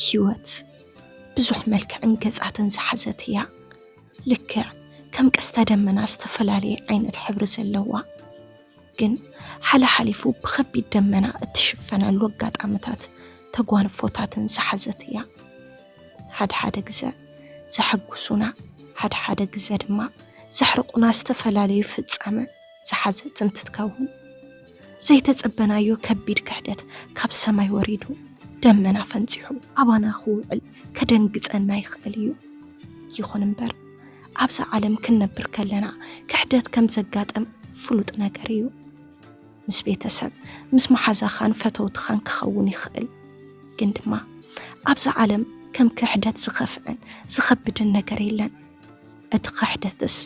ህይወት ብዙሕ መልክዕን ገጻትን ዝሓዘት እያ። ልክዕ ከም ቀስተ ደመና ዝተፈላለየ ዓይነት ሕብሪ ዘለዋ፣ ግን ሓለሓሊፉ ብኸቢድ ደመና እትሽፈነሉ ኣጋጣምታት ተጓንፎታትን ዝሓዘት እያ። ሓደ ሓደ ግዘ ዘሐጉሱና፣ ሓደ ሓደ ግዘ ድማ ዘሕርቁና ዝተፈላለዩ ፍጻመ ዝሓዘት እንትትከውን፣ ዘይተጸበናዮ ከቢድ ክሕደት ካብ ሰማይ ወሪዱ ደመና ፈንጺሑ ኣባና ክውዕል ከደንግጸና ይኽእል እዩ። ይኹን እምበር ኣብዛ ዓለም ክንነብር ከለና ክሕደት ከም ዘጋጥም ፍሉጥ ነገር እዩ። ምስ ቤተሰብ፣ ምስ መሓዛኻን ፈተውትኻን ክኸውን ይኽእል። ግን ድማ ኣብዛ ዓለም ከም ክሕደት ዝኸፍዕን ዝኸብድን ነገር የለን። እቲ ክሕደትስ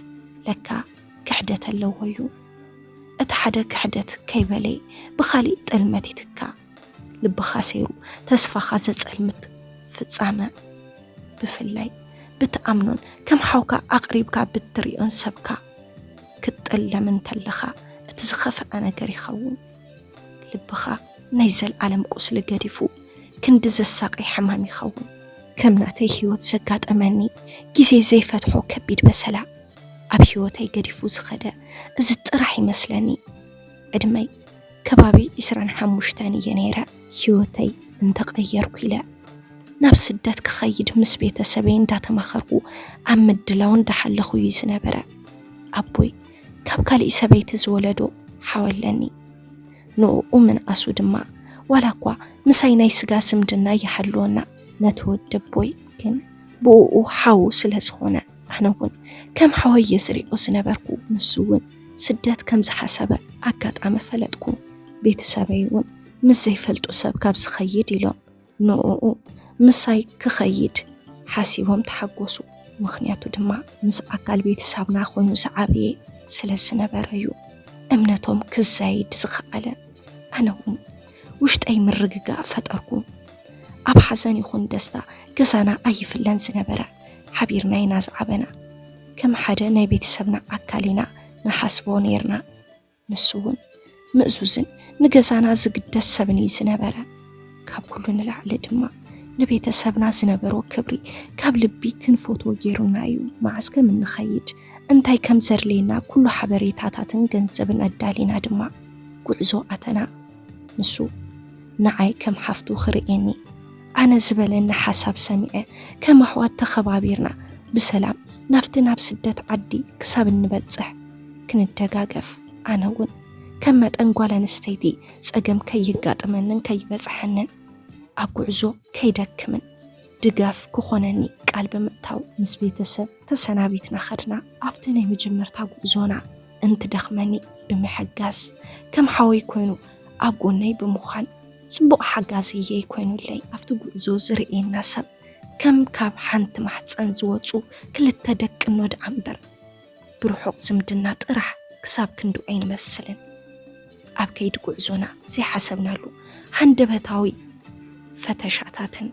ለካ ክሕደት ኣለዎ እዩ። እቲ ሓደ ክሕደት ከይበለይ ብኻሊእ ጥልመት ይትካ። ልብኻ ሰይሩ ተስፋኻ ዘጸልምት ፍጻመ። ብፍላይ ብትኣምኖን ከም ሓውካ ኣቕሪብካ ብትሪኦን ሰብካ ክትጥለም እንተለኻ እቲ ዝኸፍኣ ነገር ይኸውን። ልብኻ ናይ ዘልኣለም ቁስሊ ገዲፉ ክንዲ ዘሳቒ ሕማም ይኸውን። ከም ናተይ ህይወት ዘጋጠመኒ ግዜ ዘይፈትሖ ከቢድ በሰላ ኣብ ህይወተይ ገዲፉ ዝኸደ እዚ ጥራሕ ይመስለኒ። ዕድመይ ከባቢ ዕስራን ሓሙሽተን እየ ነይረ። ህይወተይ እንተቐየርኩ ኢለ ናብ ስደት ክኸይድ ምስ ቤተሰበይ እንዳተማኸርኩ ኣብ ምድላው እንዳሓለኹ እዩ ዝነበረ። ኣቦይ ካብ ካሊእ ሰበይቲ ዝወለዶ ሓው ኣለኒ። ንኡ ምንኣሱ ድማ ዋላ እኳ ምሳይ ናይ ስጋ ዝምድና ይሃልወና፣ ነቲ ወዲ ኣቦይ ግን ብኡ ሓው ስለ ዝኾነ ኣነ እውን ከም ሓወይ እየ ዝሪኦ ዝነበርኩ። ንሱ እውን ስደት ከም ዝሓሰበ ኣጋጣሚ ፈለጥኩ። ቤተሰበይ እውን ምስ ዘይፈልጡ ሰብ ካብ ዝኸይድ ኢሎም ንኡ ምሳይ ክኸይድ ሓሲቦም ተሓጎሱ። ምኽንያቱ ድማ ምስ ኣካል ቤተሰብና ኮይኑ ዝዓበየ ስለ ዝነበረ እዩ። እምነቶም ክዛይድ ዝኸኣለ። ኣነ እውን ውሽጠይ ምርግጋእ ፈጠርኩ። ኣብ ሓዘን ይኹን ደስታ ገዛና ኣይፍለን ዝነበረ። ሓቢርና ኢና ዝዓበና። ከም ሓደ ናይ ቤተሰብና ኣካል ኢና ንሓስቦ ነይርና። ንሱ እውን ምእዙዝን ንገዛና ዝግደስ ሰብን እዩ ዝነበረ። ካብ ኩሉ ንላዕሊ ድማ ንቤተሰብና ዝነበሮ ክብሪ ካብ ልቢ ክንፈትዎ ገይሩና እዩ። መዓስ ከም እንኸይድ፣ እንታይ ከም ዘድልየና ኩሉ ሓበሬታታትን ገንዘብን ኣዳሊና ድማ ጉዕዞ ኣተና። ንሱ ንዓይ ከም ሓፍቱ ክርእየኒ፣ ኣነ ዝበለኒ ሓሳብ ሰሚዐ ከም ኣሕዋት ተኸባቢርና ብሰላም ናብቲ ናብ ስደት ዓዲ ክሳብ እንበጽሕ ክንደጋገፍ፣ ኣነ እውን ከም መጠን ጓል ኣንስተይቲ ጸገም ከይጋጥመንን ከይበጽሐንን ኣብ ጉዕዞ ከይደክምን ድጋፍ ክኾነኒ ቃል ብምእታው ምስ ቤተሰብ ተሰናቢትና ኸድና። ኣብቲ ናይ መጀመርታ ጉዕዞና እንትደኽመኒ ብምሕጋዝ፣ ከም ሓወይ ኮይኑ ኣብ ጎነይ ብምዃን ጽቡቕ ሓጋዚ እየይ ኮይኑለይ። ኣብቲ ጉዕዞ ዝርእየና ሰብ ከም ካብ ሓንቲ ማሕጸን ዝወጹ ክልተ ደቂ እኖ ደኣ እምበር ብርሑቕ ዝምድና ጥራሕ ክሳብ ክንድኡ ኣይንመስልን። ኣብ ከይዲ ጉዕዞና ዘይሓሰብናሉ ሃንደበታዊ ፈተሻታትን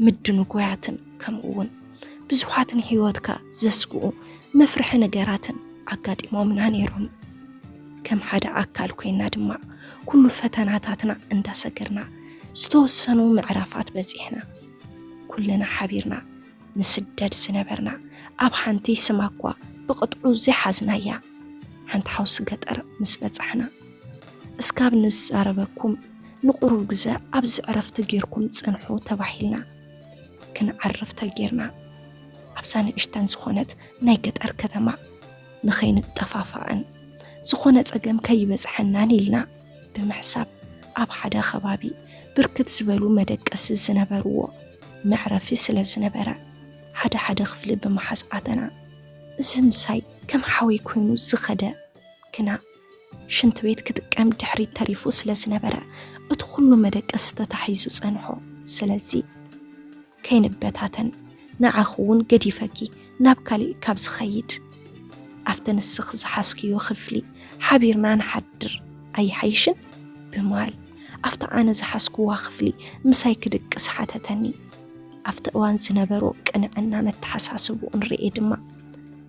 ምድንጎያትን ከምኡ እውን ብዙሓትን ህይወትካ ዘስግኡ መፍርሒ ነገራትን ኣጋጢሞምና ነይሮም። ከም ሓደ ኣካል ኮይና ድማ ኩሉ ፈተናታትና እንዳሰገርና ዝተወሰኑ ምዕራፋት በጺሕና። ኩልና ሓቢርና ንስደድ ዝነበርና ኣብ ሓንቲ ስማ እኳ ብቕጥዑ ዘይሓዝናያ ሓንቲ ሓውሲ ገጠር ምስ በጻሕና፣ እስካብ ንዛረበኩም ንቁሩብ ግዘ ኣብዚ ዕረፍቲ ጌርኩም ጽንሑ ተባሂልና። ክንዓርፍ ተጌርና ኣብዛ ንእሽተን ዝኾነት ናይ ገጠር ከተማ ንኸይንጠፋፋእን ዝኾነ ጸገም ከይበጽሐናን ኢልና ብምሕሳብ ኣብ ሓደ ከባቢ ብርክት ዝበሉ መደቀሲ ዝነበርዎ መዕረፊ ስለ ዝነበረ ሓደ ሓደ ክፍሊ ብምሓዝ ኣተና። እዚ ምሳይ ከም ሓወይ ኮይኑ ዝኸደ ግና ሽንት ቤት ክጥቀም ድሕሪት ተሪፉ ስለ ዝነበረ እቲ ኩሉ መደቀሲ ተታሒዙ ጸንሖ። ስለዚ ከይንበታተን ንዓኺ እውን ገዲፈኪ ናብ ካሊእ ካብ ዝኸይድ ኣብቲ ንስኺ ዝሓዝክዮ ክፍሊ ሓቢርና ንሓድር ኣይሓይሽን? ብማል ኣብቲ ኣነ ዝሓዝክዋ ክፍሊ ምሳይ ክድቅስ ሓተተኒ። ኣብቲ እዋን ዝነበሮ ቅንዕናን ኣተሓሳስብኡን ርእየ ድማ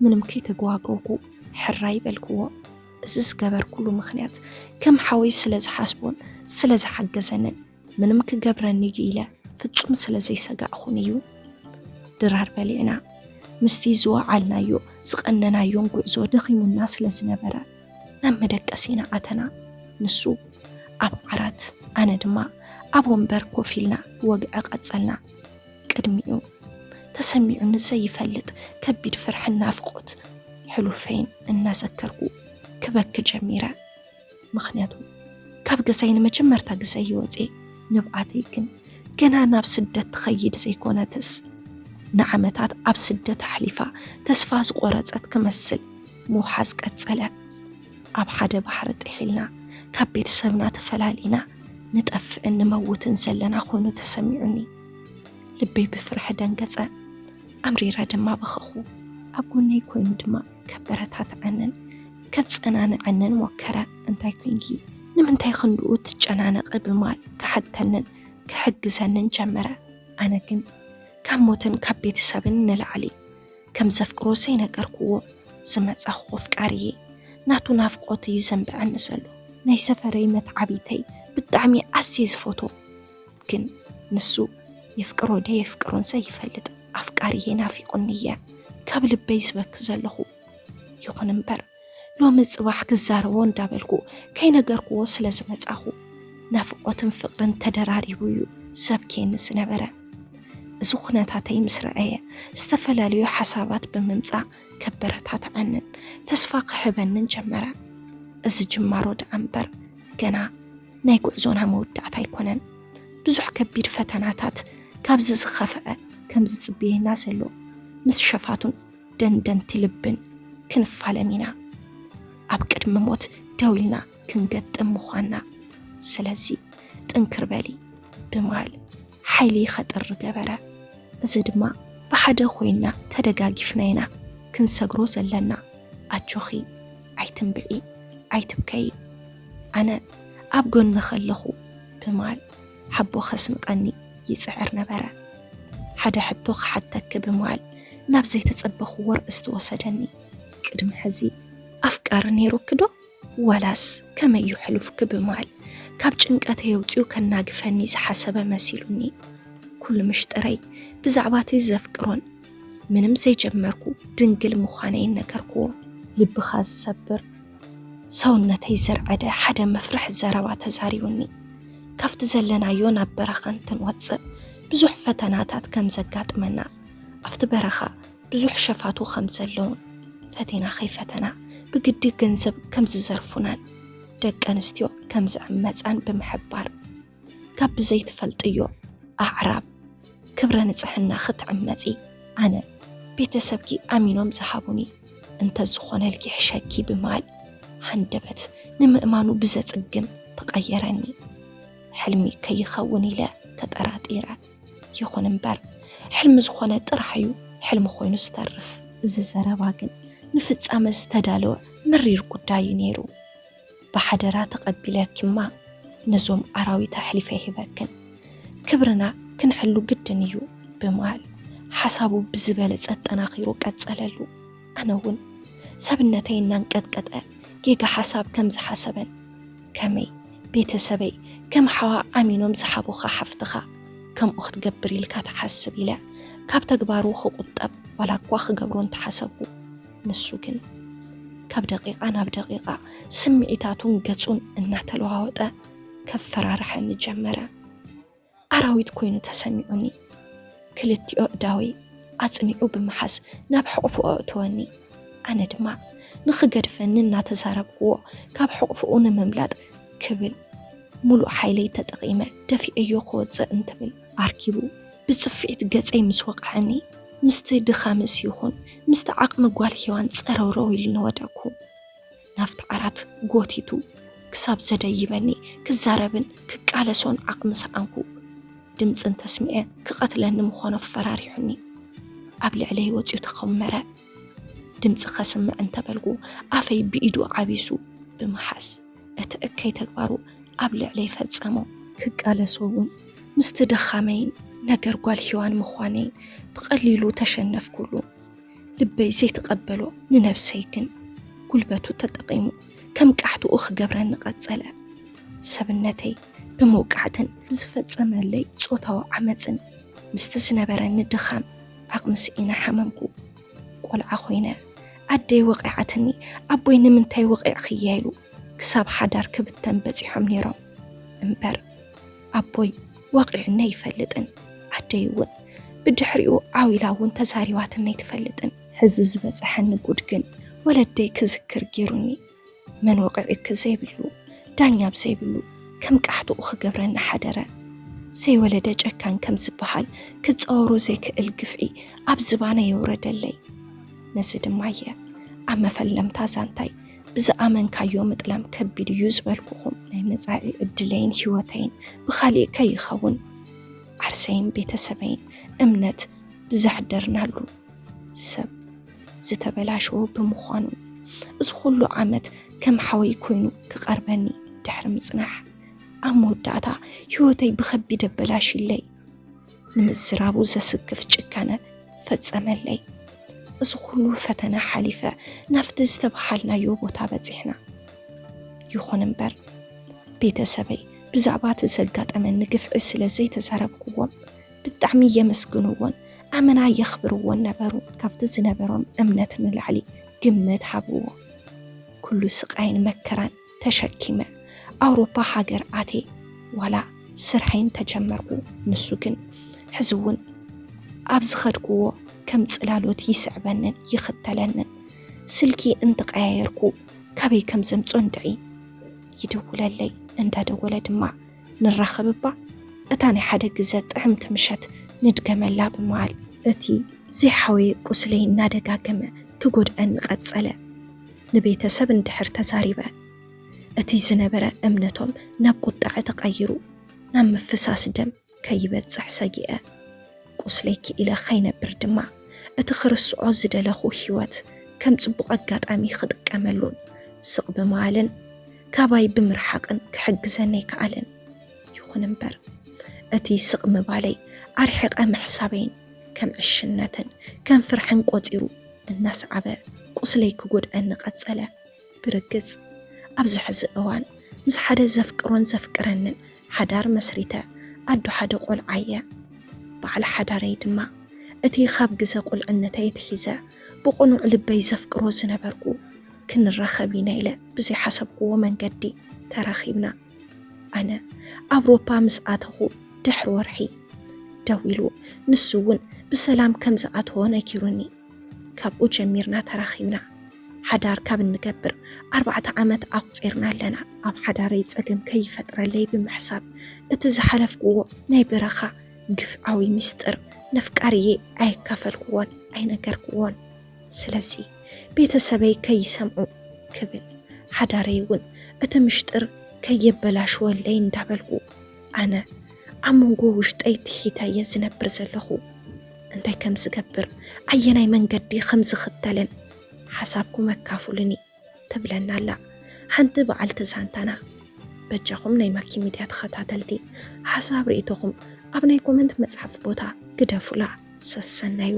ምንም ከይተጓገውኩ ሕራይ በልክዎ። እዚ ዝገበርኩሉ ምኽንያት ከም ሓወይ ስለ ዝሓስቦን ስለ ዝሓገዘንን ምንም ክገብረኒ ኢለ ፍጹም ስለ ዘይሰጋእኹን እዩ። ድራር በሊዕና፣ ምስቲ ዝወዓልናዮ ዝቐነናዮን ጉዕዞ ደኺሙና ስለ ዝነበረ፣ ናብ መደቀሲና ኣተና። ንሱ ኣብ ዓራት፣ ኣነ ድማ ኣብ ወንበር ኮፍ ኢልና ወግዒ ቀጸልና። ቅድሚኡ ተሰሚዑኒ ዘይፈልጥ ከቢድ ፍርሕን ናፍቖት ሕሉፈይን እናዘከርኩ ክበኪ ጀሚረ። ምኽንያቱ ካብ ገዛይ ንመጀመርታ ግዜ ይወፅእ ንብዓተይ ግን ገና ናብ ስደት ትኸይድ ዘይኮነትስ፣ ንዓመታት ኣብ ስደት ኣሕሊፋ ተስፋ ዝቆረጸት ክመስል ምውሓዝ ቀጸለ። ኣብ ሓደ ባሕሪ ጥሒልና፣ ካብ ቤተሰብና ተፈላሊና ንጠፍእን ንመውትን ዘለና ኮይኑ ተሰሚዑኒ። ልበይ ብፍርሒ ደንገጸ፣ ኣምሪረ ድማ በኸኹ። ኣብ ጎነይ ኮይኑ ድማ ከበረታትዐንን ከጸናንዐንን ሞከረ። "እንታይ ኮንኪ? ንምንታይ ክንድኡ ትጨናነቒ?" ብማል ክሓተንን ክሕግዘንን ጀመረ። ኣነ ግን ካብ ሞትን ካብ ቤተሰብን ንላዕሊ ከም ዘፍቅሮ ዘይነገርክዎ ዝመጻኹ ኣፍቃሪየ፣ ናቱ ናፍቆት እዩ ዘንብዐኒ ዘሎ። ናይ ሰፈረይ መትዓቢተይ ብጣዕሚ ኣዝየ ዝፈትዎ፣ ግን ንሱ የፍቅሮ ዶ የፍቅሮን ዘይፈልጥ ኣፍቃሪየ ናፊቁኒ እየ። ካብ ልበይ ዝበኪ ዘለኹ። ይኹን እምበር ሎሚ ጽባሕ ክዛረቦ እንዳበልኩ ከይነገርክዎ ስለ ዝመጻኹ፣ ናፍቆትን ፍቅርን ተደራሪቡ እዩ ዘብክየኒ ዝነበረ። እዚ ኩነታተይ ምስ ረኣየ፣ ዝተፈላለዩ ሓሳባት ብምምጻእ ከበረታትዐንን ተስፋ ክህበንን ጀመረ። እዚ ጅማሮ ደኣ እምበር ገና ናይ ጉዕዞና መወዳእታ ኣይኮነን። ብዙሕ ከቢድ ፈተናታት ካብዚ ዝኸፍአ ከም ዝጽበየና ዘሎ ምስ ሸፋቱን ደንደንቲ ልብን ክንፋለም ኢና። ኣብ ቅድሚ ሞት ደው ኢልና ክንገጥም ምዃንና። ስለዚ ጥንክር በሊ ብማል ሓይሊ ይኸጥር ገበረ። እዚ ድማ ብሓደ ኮይና ተደጋጊፍና ኢና ክንሰግሮ ዘለና። ኣጆኺ፣ ኣይትንብዒ፣ ኣይትብከዪ። ኣነ ኣብ ጎንኺ ኣለኹ ብማል ሓቦ ከስንቀኒ ይጽዕር ነበረ። ሓደ ሕቶ ክሓተኪ ብማል ናብ ዘይተጸበኽዎ ርእስቲ ወሰደኒ። ቅድሚ ሕዚ ኣፍቃሪ ነይሩኪ ዶ? ዋላስ ከመይ እዩ ሕሉፍኪ ብማል ካብ ጭንቀተይ ኣውጺኡ ከናግፈኒ ዝሓሰበ መሲሉኒ። ኩሉ ምሽጥረይ ብዛዕባ እቲ ዘፍቅሮን ምንም ዘይጀመርኩ ድንግል ምዃነይን ነገርክዎ። ልብኻ ዝሰብር ሰውነተይ ዘርዐደ ሓደ መፍርሒ ዘረባ ተዛሪቡኒ። ካብቲ ዘለናዮ ናብ በረኻ እንትንወጽእ ብዙሕ ፈተናታት ከም ዘጋጥመና፣ ኣብቲ በረኻ ብዙሕ ሸፋቱ ከም ዘለውን፣ ፈተና ከይፈተና ብግዲ ገንዘብ ከም ዝዘርፉናን ደቂ ኣንስትዮ ከም ዝዕመጻን ብምሕባር፣ ካብ ብዘይትፈልጥዮ ኣዕራብ ክብረ ንጽሕና ክትዕመጺ፣ ኣነ ቤተሰብኪ ኣሚኖም ዝሃቡኒ እንተዝኾነልኪ ሕሸኪ ብማል ሃንደበት ንምእማኑ ብዘጽግም ተቐየረኒ። ሕልሚ ከይኸውን ኢለ ተጠራጢረ። ይኹን እምበር ሕልሚ ዝኾነ ጥራሕ እዩ ሕልሚ ኮይኑ ዝተርፍ። እዚ ዘረባ ግን ንፍጻመ ዝተዳለወ መሪር ጉዳይ እዩ ነይሩ። ብሓደራ ተቐቢለኪማ ነዞም ኣራዊት ኣሕሊፈ ይህበክን። ክብርና ክንሕሉ ግድን እዩ ብምባል ሓሳቡ ብዝበለጸ ኣጠናኺሩ ቀጸለሉ። ኣነ እውን ሰብነተይ እናንቀጥቀጠ ጌጋ ሓሳብ ከም ዝሓሰበን፣ ከመይ ቤተሰበይ ከም ሓዋ ኣሚኖም ዝሓቡኻ ሓፍትኻ ከምኡ ክትገብር ኢልካ ትሓስብ ኢለ ካብ ተግባሩ ክቑጠብ ዋላ እኳ ክገብሮ እንተሓሰብኩ፣ ንሱ ግን ካብ ደቂቓ ናብ ደቂቓ ስምዒታቱን ገጹን እናተለዋወጠ ከፈራርሐኒ ጀመረ። ኣራዊት ኮይኑ ተሰሚዑኒ። ክልቲኦ እዳወይ ኣጽኒዑ ብምሓዝ ናብ ሕቑፉ ኣእተወኒ። ኣነ ድማ ንኽገድፈኒ እናተዛረብክዎ ካብ ሕቑፉኡ ንምምላጥ ክብል ሙሉእ ሓይለይ ተጠቒመ ደፊኤዮ ክወጽእ እንትብል ኣርኪቡ ብጽፍዒት ገጸይ ምስ ወቕዐኒ፣ ምስቲ ድኻምስ ይኹን ምስቲ ዓቕሚ ጓል ሄዋን ጸረውረው ኢሉ ነበደኩ። ናብቲ ዓራት ጎቲቱ ክሳብ ዘደይበኒ ክዛረብን ክቃለሶን ዓቕሚ ሰኣንኩ። ድምጺ እንተስሚዐ ክቐትለኒ ምዃኑ ኣፈራሪሑኒ። ኣብ ልዕለይ ወጺኡ ተኾመረ። ድምጺ ከስምዕ እንተበልኩ ኣፈይ ብኢዱ ዓቢሱ ብምሓዝ እቲ እከይ ተግባሩ ኣብ ልዕለይ ፈጸሞ። ክቃለሶ እውን ምስቲ ድኻመይን ነገር ጓል ሄዋን ምዃነይን ብቐሊሉ ተሸነፍኩሉ። ልበይ ዘይተቐበሎ ንነብሰይ ግን ጉልበቱ ተጠቒሙ ከም ቃሕትኡ ክገብረኒ ቀጸለ። ሰብነተይ ብምውቃዕትን ብዝፈጸመለይ ጾታዊ ዓመጽን ምስቲ ዝነበረኒ ድኻም ዓቕሚ ስኢነ ሓመምኩ። ቆልዓ ኮይነ ኣደይ ወቒዓትኒ። ኣቦይ ንምንታይ ወቒዕኽያ ኢሉ ክሳብ ሓዳር ክብተን በጺሖም ነይሮም። እምበር ኣቦይ ወቒዕኒ ኣይፈልጥን። ኣደይ እውን ብድሕሪኡ ዓው ኢላ እውን ተዛሪባትኒ ኣይትፈልጥን። ሕዚ ዝበጽሐኒ ጉድ ግን ወለደይ ክዝክር ገይሩኒ። መን ወቒዕኪ ዘይብሉ፣ ዳኛ ኣብ ዘይብሉ ከም ቃሕትኡ ክገብረኒ ሓደረ። ዘይወለደ ጨካን ከም ዝበሃል ክጻወሮ ዘይክእል ግፍዒ ኣብ ዝባነይ የውረደለይ። ነዚ ድማ እየ ኣብ መፈለምታ ዛንታይ ብዝኣመንካዮ ምጥላም ከቢድ እዩ ዝበልኩኹም። ናይ መጻኢ ዕድለይን ህይወተይን ብኻሊእ ከይኸውን ዓርሰይን ቤተሰበይን እምነት ብዘሕደርናሉ ሰብ ዝተበላሸወ ብምዃኑ፣ እዚ ኩሉ ዓመት ከም ሓወይ ኮይኑ ክቐርበኒ ድሕሪ ምጽናሕ፣ ኣብ መወዳእታ ህይወተይ ብኸቢድ ኣበላሽለይ። ንምዝራቡ ዘስክፍ ጭካነ ፈጸመለይ። እዚ ኩሉ ፈተና ሓሊፈ ናብቲ ዝተበሃልናዮ ቦታ በጺሕና። ይኹን እምበር ቤተሰበይ ብዛዕባ እቲ ዘጋጠመኒ ግፍዒ ስለ ዘይተዛረብክዎም ብጣዕሚ የመስግንዎን ኣመና የኽብርዎን ነበሩ። ካብቲ ዝነበሮም እምነት ንላዕሊ ግምት ሃብዎ። ኩሉ ስቓይን መከራን ተሸኪመ ኣውሮፓ ሃገር ኣትየ ዋላ ስርሐይን ተጀመርኩ። ንሱ ግን ሕዚ እውን ኣብ ዝኸድክዎ ከም ጽላሎት ይስዕበንን ይኽተለንን። ስልኪ እንተቀያየርኩ ካበይ ከም ዘምጾ እንድዒ ይድውለለይ። እንዳደወለ ድማ ንራኸብ እባ እታ ናይ ሓደ ግዘ ጥዕምቲ ምሸት ንድገመላ ብምባል እቲ ዘይሓወየ ቁስለይ እናደጋገመ ክጎድኣኒ ቀጸለ። ንቤተሰብ እንድሕር ተዛሪበ እቲ ዝነበረ እምነቶም ናብ ቁጥዐ ተቐይሩ ናብ ምፍሳስ ደም ከይበጽሕ ሰጊኤ። ቁስለይ ክኢለ ከይነብር ድማ እቲ ክርስዖ ዝደለኹ ህይወት ከም ጽቡቕ ኣጋጣሚ ክጥቀመሉን ስቕ ብምባልን ካባይ ብምርሓቕን ክሕግዘኒ ኣይከኣለን። ይኹን እምበር እቲ ስቕ ምባለይ ኣርሒቐ ምሕሳበይን ከም ዕሽነትን ከም ፍርሕን ቆጺሩ እናሰዓበ ቁስለይ ክጎድኣኒ ቀጸለ። ብርግጽ ኣብዚ ሕዚ እዋን ምስ ሓደ ዘፍቅሮን ዘፍቅረንን ሓዳር መስሪተ ኣዶ ሓደ ቆልዓ እየ። በዓል ሓዳረይ ድማ እቲ ካብ ግዘ ቁልዕነተይ ኣትሒዘ ብቕኑዕ ልበይ ዘፍቅሮ ዝነበርኩ ክንራኸብ ኢና ኢለ ብዘይሓሰብክዎ መንገዲ ተራኺብና። ኣነ ኣውሮፓ ምስ ኣተኹ ድሕሪ ወርሒ ደዊሉ ንሱ እውን ብሰላም ከም ዝኣተወ ነጊሩኒ። ካብኡ ጀሚርና ተራኺብና። ሓዳር ካብ እንገብር ኣርባዕተ ዓመት ኣቑጺርና ኣለና። ኣብ ሓዳረይ ጸገም ከይፈጥረለይ ብምሕሳብ እቲ ዝሓለፍክዎ ናይ በረኻ ግፍዓዊ ምስጢር ነፍቃሪየ ኣየካፈልክዎን ኣይነገርክዎን። ስለዚ ቤተሰበይ ከይሰምዑ ክብል ሓዳረይ እውን እቲ ምሽጥር ከየበላሽወለይ እንዳበልኩ ኣነ ኣብ መንጎ ውሽጠይ ትሒተ እየ ዝነብር ዘለኹ። እንታይ ከም ዝገብር ኣየናይ መንገዲ ከም ዝኽተልን ሓሳብኩም ኣካፉሉኒ ትብለና ኣላ ሓንቲ በዓልቲ ዛንታና። በጃኹም ናይ ማኪ ሚድያ ተኸታተልቲ ሓሳብ ርእይቶኹም ኣብ ናይ ኮመንት መጽሓፍ ቦታ ግደፉላ። ሰሰናዩ።